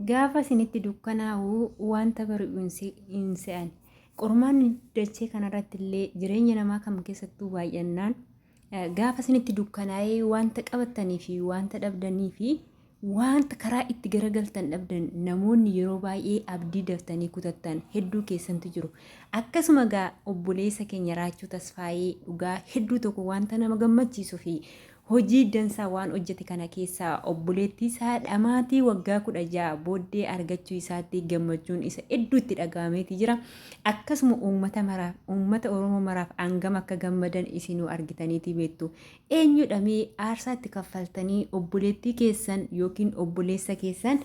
Gaafa isinitti dukkanaa'u wanta bari'u hin se'an. Qormaanni dachee kanarratti illee jireenya namaa kam keessattuu baay'annaan gaafa isinitti dukkanaa'ee wanta qabattanii fi wanta dhabdanii fi wanta karaa itti garagaltan dhabdan namoonni yeroo baay'ee abdii daftanii kutattan hedduu keessantu jiru. Akkasuma gaa obboleessa keenya Raachuu Tasfaayee dhugaa hedduu tokko wanta nama gammachiisu fi Hojii dansaa waan hojjete kana keessaa obboleettii isaa dhamaatii waggaa 16 booddee argachuu isaatti gammachuun isa hedduu itti dhaga'ameeti jira. Akkasuma uummata maraaf, uummata Oromoo maraaf hangam akka gammadan isinuu argitaniiti beektu. Eenyudha mee aarsaa itti kaffaltanii obboleettii keessan yookiin obboleessa keessan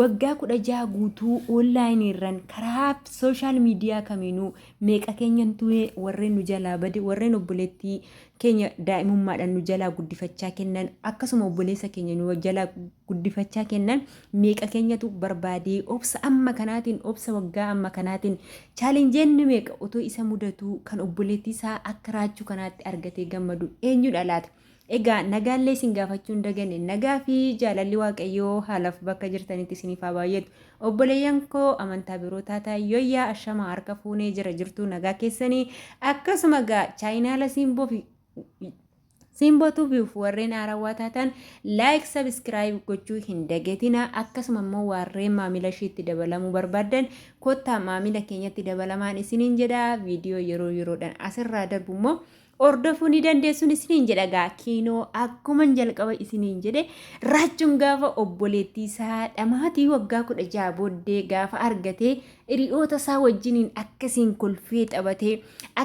waggaa 16 guutuu onlaayinii irran karaa sooshaal miidiyaa kamiinuu meeqa keenyantuu warreen nu jalaa bade warreen obboleettii keenya daa'imummaadhaan nu jalaa guddifachaa kennan akkasuma obboleessa keenya nu jalaa guddifachaa kennan meeqa keenyatu barbaadee obsa amma kanaatiin obsa waggaa amma kanaatiin chaalenjeenni meeqa otoo isa mudatuu kan obboleettii isaa akka raachuu kanaatti argatee gammadu eenyudha laata? Egaa nagaallee isin gaafachuu hin daganne nagaa fi jaalalli waaqayyoo haalaaf bakka jirtanitti isiniif haa baay'atu. Obboleeyyan koo amantaa biroo taataa yoyyaa ashama harka fuunee jira jirtuu nagaa keessanii akkasuma gaa chaayinaala simboo fi Simboo tuubiif warreen haarawwaa taatan like subscribe gochuu hin dagatina akkasuma immoo warreen maamila ishiitti dabalamuu barbaaddan kottaa maamila keenyatti dabalamaan isiniin jedha viidiyoo yeroo yeroodhaan asirraa darbu immoo Hordofuu ni dandeessuun isiniin jedha gaa kiinoo akkuman jalqaba isiniin jedhe raachuun gaafa obboleettii isaa dhamaatii waggaa 16 booddee gaafa argatee hiriyoota isaa wajjiniin akkasiin kolfee taphatee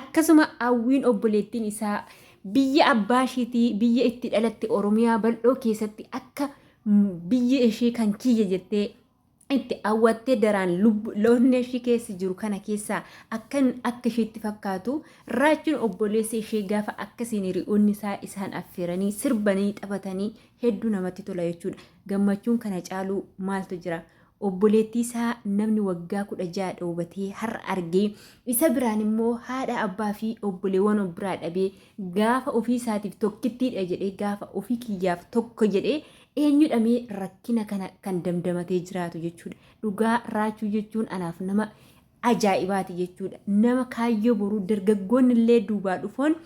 akkasuma hawwiin obboleettiin isaa biyya abbaa ishiitii biyya itti dhalatte Oromiyaa bal'oo keessatti akka biyya ishee kan kiyya jettee itti hawwattee daraan lubbu loonni ishii keessa jiru kana keessaa akkan akka isheetti fakkaatu raachuun obboleessa ishee gaafa akkasiin hiriyoonni isaa isaan affeeranii sirbanii taphatanii hedduu namatti tola jechuudha. Gammachuun kana caaluu maaltu jira? Obboleettii isaa namni waggaa 16 dhoobatee har'a argee isa biraan immoo haadha abbaa fi obboleewwan of biraa dhabee gaafa ofii isaatiif tokkittiidha jedhee gaafa ofii kiyyaaf tokko jedhee Eenyudha mee rakkina kana kan damdamatee jiraatu jechuudha. Dhugaa raachuu jechuun anaaf nama ajaa'ibaati jechuudha. Nama kaayyoo boruu dargaggoonni illee duubaa dhufoon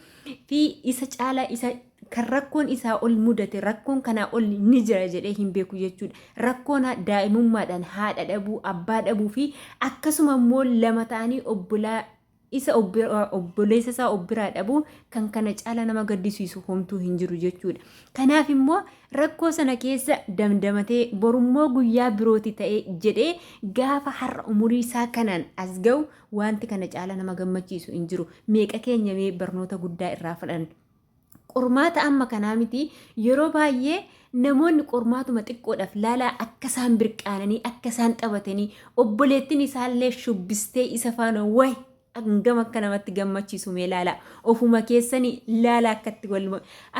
fi isa caalaa isa kan rakkoon isaa ol mudate rakkoon kanaa ol ni jira jedhee hin beeku jechuudha. Rakkoon daa'imummaadhaan haadha dhabuu, abbaa dhabuu fi akkasuma immoo lama ta'anii obbolaa isa obboleessa isaa of biraa dhabuu kan kana caala nama gaddisiisu homtuu hin jiru jechuudha. Kanaaf immoo rakkoo sana keessa damdamatee borummoo guyyaa birooti ta'e jedhee gaafa har'a umurii isaa kanaan as ga'u wanti kana caala nama gammachiisu hin jiru. Meeqa keenya mee barnoota guddaa irraa fudhanna. Qormaata amma kanaa miti yeroo baay'ee namoonni qormaatuma xiqqoodhaaf laalaa akka isaan birqaananii akka isaan taphatanii obboleettiin isaallee shubbistee isa faana wayi hangam akka namatti gammachiisu mee laalaa ofuma keessanii laalaa akkatti wal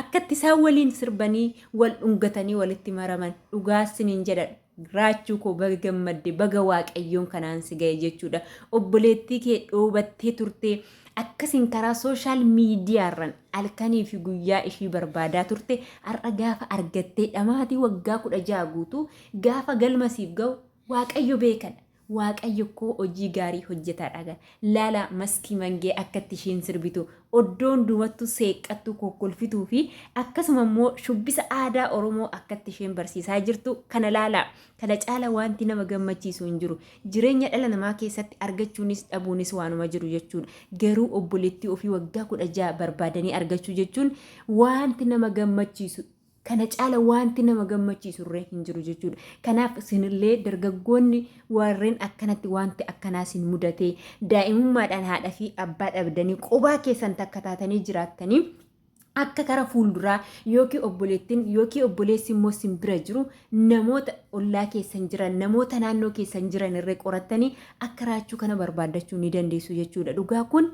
akkatti isaan waliin sirbanii wal dhungatanii walitti maraman dhugaa siniin jedha Raachuu koo baga gammadde baga waaqayyoon kanaan si ga'e jechuudha. Obboleettii kee dhoobattee turte akkasiin karaa sooshaal miidiyaarran halkanii fi guyyaa ishii barbaadaa turte har'a gaafa argattee dhamaatii waggaa 16 guutuu gaafa galma siif ga'u waaqayyo beekadha. Waaqayyo koo hojii gaarii hojjetaadha. Laalaa Maskii Mangee akkatti ishiin sirbitu oddoo hundumattuu seeqqattuu kokkolfituu fi akkasuma immoo shubbisa aadaa Oromoo akkatti isheen barsiisaa jirtu kana laalaa. Kana caala wanti nama gammachiisu hin jiru. Jireenya dhala namaa keessatti argachuunis dhabuunis waanuma jiru jechuudha. Garuu obboleettii ofii waggaa 16 barbaadanii argachuu jechuun wanti nama gammachiisu Kana caala wanti nama gammachiisu irree hin jiru jechuudha. Kanaaf isinillee dargaggoonni warreen akkanatti wanti akkanaa isin mudatee daa'imummaadhaan haadha fi abbaa dhabdanii qobaa keessan takka taatanii jiraattanii akka kara fuulduraa yookiin obboleettiin yookiin obboleessi immoo isin bira jiru namoota ollaa keessan jiran namoota naannoo keessan jiran irree qorattanii akka raachuu kana barbaaddachuu ni dandeessu jechuudha. Dhugaa kun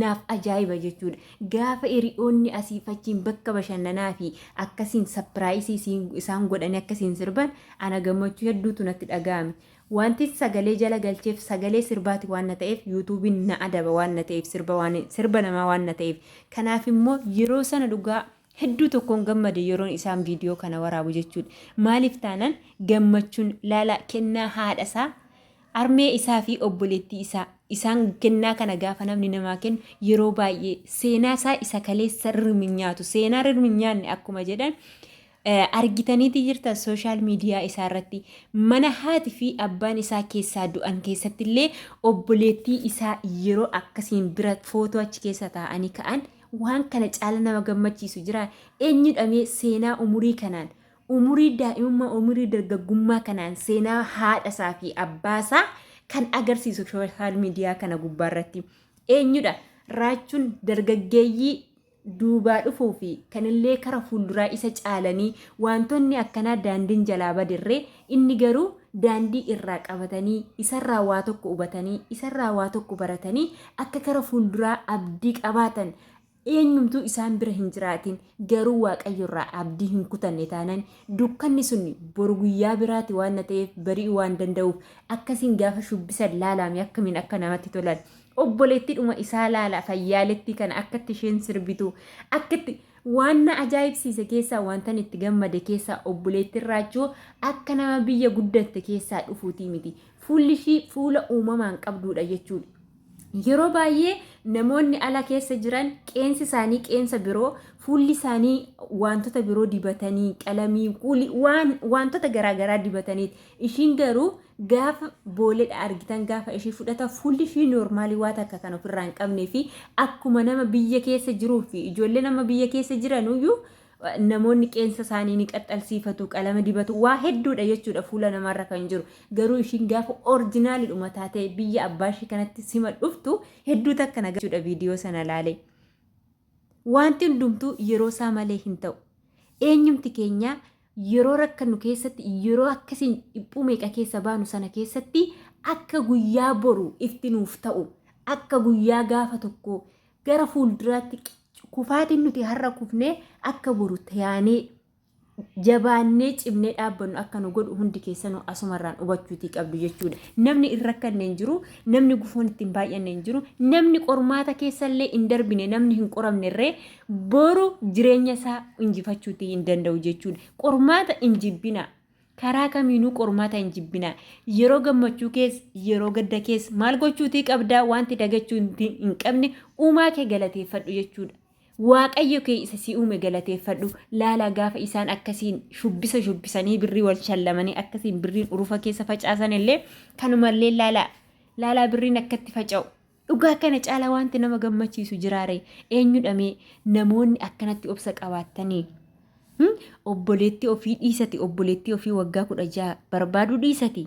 naaf ajaa'iba jechuudha. Gaafa hiriyoonni asiif achiin bakka bashannanaa fi akkasiin sapiraayisii isaan godhanii akkasiin sirban ana gammachuu hedduutu natti dhaga'ame. Wanti sagalee jala galcheef sagalee sirbaati waan na ta'eef yuutuubiin na adaba waan na ta'eef sirba waan sirba namaa waan na ta'eef. Kanaaf immoo yeroo sana dhugaa Hedduu tokkoon gammade yeroon isaan viidiyoo kana waraabu jechuudha. Maaliif taanaan gammachuun laala kennaa haadha isaa, armee isaa fi obboleettii isaa isaan kennaa kana gaafa namni namaa kennu yeroo baay'ee seenaa isaa isa kaleessa rirmi hin nyaatu. Seenaa rirmi hin nyaanne akkuma jedhan argitaniiti jirtan sooshaal miidiyaa isaa irratti mana haati fi abbaan isaa keessaa du'an keessatti illee obboleettii isaa yeroo akkasiin bira footoo achi keessa taa'anii ka'an waan kana caala nama gammachiisu jira eenyudhamee seenaa umurii kanaan umurii daa'imummaa umurii dargaggummaa kanaan seenaa haadha isaa fi abbaa isaa kan agarsiisu sooshaal miidiyaa kana gubbaa irratti eenyudha raachuun dargaggeeyyii duubaa dhufuu fi kanillee kara fuulduraa isa caalanii waantonni akkanaa daandiin jalaa baderree inni garuu daandii irraa qabatanii isarraa waa tokko hubatanii isarraa waa tokko baratanii akka kara fuulduraa abdii qabaatan eenyumtuu isaan bira hin jiraatin garuu Waaqayyo irraa abdii hin kutanne taanan dukkanni sun boru guyyaa biraati waan na ta'eef bari'uu waan danda'uuf akkasiin gaafa shubbisan laalaame akkamiin akka namatti tolan. Obboleettidhuma isaa laala fayyaaletti kana akkatti isheen sirbitu akkatti waan na ajaa'ibsiise keessaa wantan itti gammade keessaa obboleettiin Raachuu akka nama biyya guddatte keessaa dhufuutii miti. Fuulli ishii fuula uumamaan qabduudha jechuudha. Yeroo baay'ee namoonni ala keessa jiran qeensi isaanii qeensa biroo fuulli isaanii wantoota biroo dibatanii qalamii kuulii waan wantoota garaagaraa dibataniiti. Ishiin garuu gaafa booledha argitan gaafa ishii fudhata fuulli ishii noormaalii waa takka kan ofirraa hin qabnee fi akkuma nama biyya keessa jiruu fi ijoollee nama biyya keessa jiranuyyuu namoonni qeensa isaanii ni qaxxalsiifatu qalama dibatu waa hedduudha jechuudha fuula namaarra kan jiru garuu ishiin gaafa orjinaalidhuma taatee biyya abbaa ishii kanatti sima dhuftu hedduu takka na jechuudha viidiyoo sana laalee. Wanti hundumtuu yeroo isaa malee hin ta'u. Eenyumti keenya yeroo rakkannu keessatti yeroo akkasiin dhiphuu meeqa keessa baanu sana keessatti akka guyyaa boru ifti nuuf ta'u akka guyyaa gaafa tokko gara fuulduraatti kufaatiin nuti har'a kufnee akka boru tayaanee jabaannee cimnee dhaabbannu akka nu godhu hundi keessanuu asumarraan hubachuutii qabdu jechuudha. Namni hin rakkanne hin jiru, namni gufuun itti hin baay'anne hin jiru, namni qormaata keessallee hin darbine, namni hin qoramne irree boru jireenya isaa injifachuutii hin danda'u jechuudha. Qormaata hin jibbina. Karaa kamiinuu qormaata hin jibbina. Yeroo gammachuu keessa, yeroo gadda keessa maal gochuutii qabdaa wanti dagachuu hin qabne uumaa kee galateeffadhu jechuudha. Waaqayyo kee isa si uume galateeffadhu. Laalaa gaafa isaan akkasiin shubbisa shubbisanii birrii wal shallamanii akkasiin birriin urufa keessa facaasan illee kanumallee laalaa. Laalaa birriin akkatti faca'u. Dhugaa kana caalaa wanti nama gammachiisu jiraare eenyudhamee namoonni akkanatti obsa qabaattanii. Obboleettii ofii dhiisati obboleettii ofii waggaa 16 barbaaduu dhiisati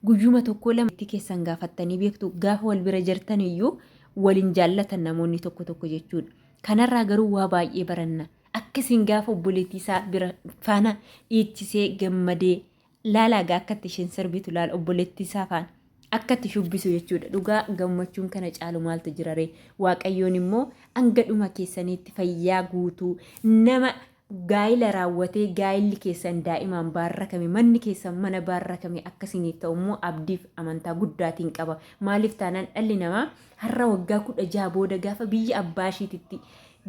guyyuma tokko lama keessan gaafattanii beektu gaafa wal bira jirtan iyyuu waliin jaallatan namoonni tokko tokko jechuudha. Kanarraa garuu waa baay'ee baranna. Akkasiin gaafa obboleettii isaa bira faana dhiichisee gammadee laalaa gaa akkatti isheen sirbitu laala obboleettii isaa faana akkatti shubbisu jechuudha. Dhugaa gammachuun kana caalu maaltu jira ree? Waaqayyoon immoo hanga dhuma keessaniitti fayyaa guutuu nama gaa'ila raawwatee gaa'illi keessan daa'imaan baarrakame manni keessan mana baarrakame akkasiniif ta'u immoo abdiif amantaa guddaatiin qaba. Maaliif taanaan dhalli namaa har'a waggaa 16 booda gaafa biyya abbaa ishiititti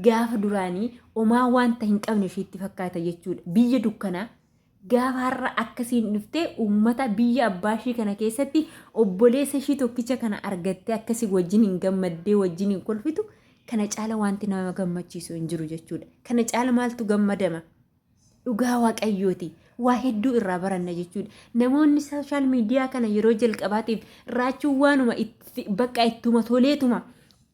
gaafa duraanii omaa wanta hin qabne ishiitti fakkaata jechuudha. Biyya dukkanaa gaafa har'a akkasiin dhuftee uummata biyya abbaa ishii kana keessatti obboleessa ishii tokkicha kana argattee akkasii wajjin hin gammaddee wajjin hin kolfitu kana caala wanti nama gammachiisu hin jiru jechuudha. Kana caala maaltu gammadama? Dhugaa waaqayyooti. Waa hedduu irraa baranna jechuudha. Namoonni sooshaal miidiyaa kana yeroo jalqabaatiif raachuun waanuma bakka ittuma toleetuma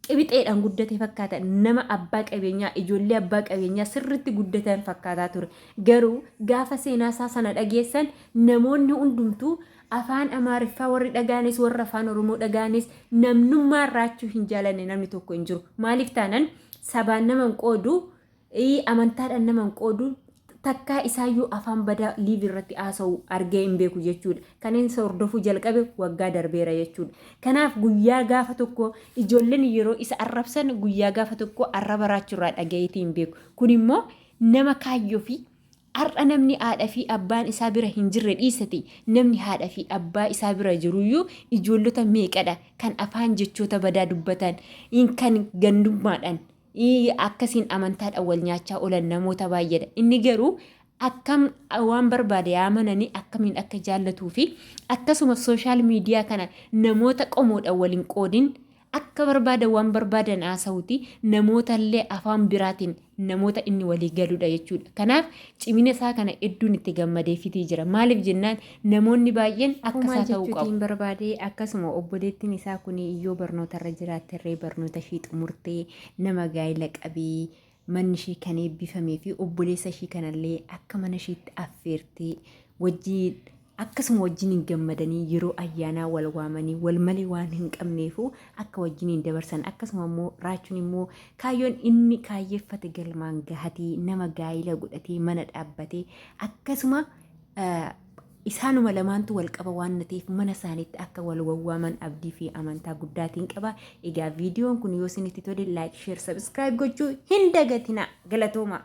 qibixeedhaan guddate fakkaata. Nama abbaa qabeenyaa, ijoollee abbaa qabeenyaa sirriitti guddatan fakkaataa ture. Garuu gaafa seenaa isaa sana dhageessan namoonni hundumtuu afaan Amaariffaa warri dhagaanis warra afaan Oromoo dhagaanis namnummaan raachuu hin jaalanne namni tokko hin jiru. Maaliif taanan sabaan nama hin qoodu, amantaadhaan nama hin qoodu, takkaa isaayyuu afaan badaa liiv irratti haasa'u argee hin beeku jechuudha. Kan inni hordofuu jalqabe waggaa darbeera jechuudha. Kanaaf guyyaa gaafa tokko ijoolleen yeroo isa arrabsan guyyaa gaafa tokko arraba raachurraa dhagayeetii hin beeku. Kun immoo nama kaayyoo fi har'a namni haadha fi abbaan isaa bira hin jirre dhiisati namni haadha fi abbaa isaa bira jiruyyuu ijoollota meeqadha kan afaan jechoota badaa dubbatan kan gandummaadhaan Akkasiin amantaadhaan wal nyaachaa oolan namoota baay'eedha. Inni garuu akkam waan barbaade haa amananii akkamiin akka jaallatuu fi akkasuma sooshaal miidiyaa kana namoota qomoodhaan wal hin qoodin akka barbaadan waan barbaadan haasa'uti namootallee afaan biraatiin namoota inni walii galudha jechuudha. Kanaaf cimina isaa kana hedduun itti gammadeefitii jira. Maaliif jennaan namoonni baay'een akka isaa ta'uu qabu. Jechuutiin barbaade akkasuma obboleettiin isaa kun yoo barnootarra jiraatterree barnoota ishii xumurtee nama gaa'ila qabee manni ishii kan eebbifamee fi obboleessa ishii kanallee akka mana ishiitti affeertee wajjin akkasuma wajjiniin gammadanii yeroo ayyaanaa wal waamanii wal malee waan hin qabneefu akka wajjiniin dabarsan akkasuma immoo raachuun immoo kaayyoon inni kaayyeeffate galmaan gahatee nama gaa'ila godhatee mana dhaabbatee akkasuma isaanuma lamaantu wal qaba waan ta'eef mana isaaniitti akka wal wawwaaman abdii fi amantaa guddaatiin qaba. Egaa viidiyoon kun yoo isinitti tole like, share, subscribe gochuu hin dagatina. Galatooma.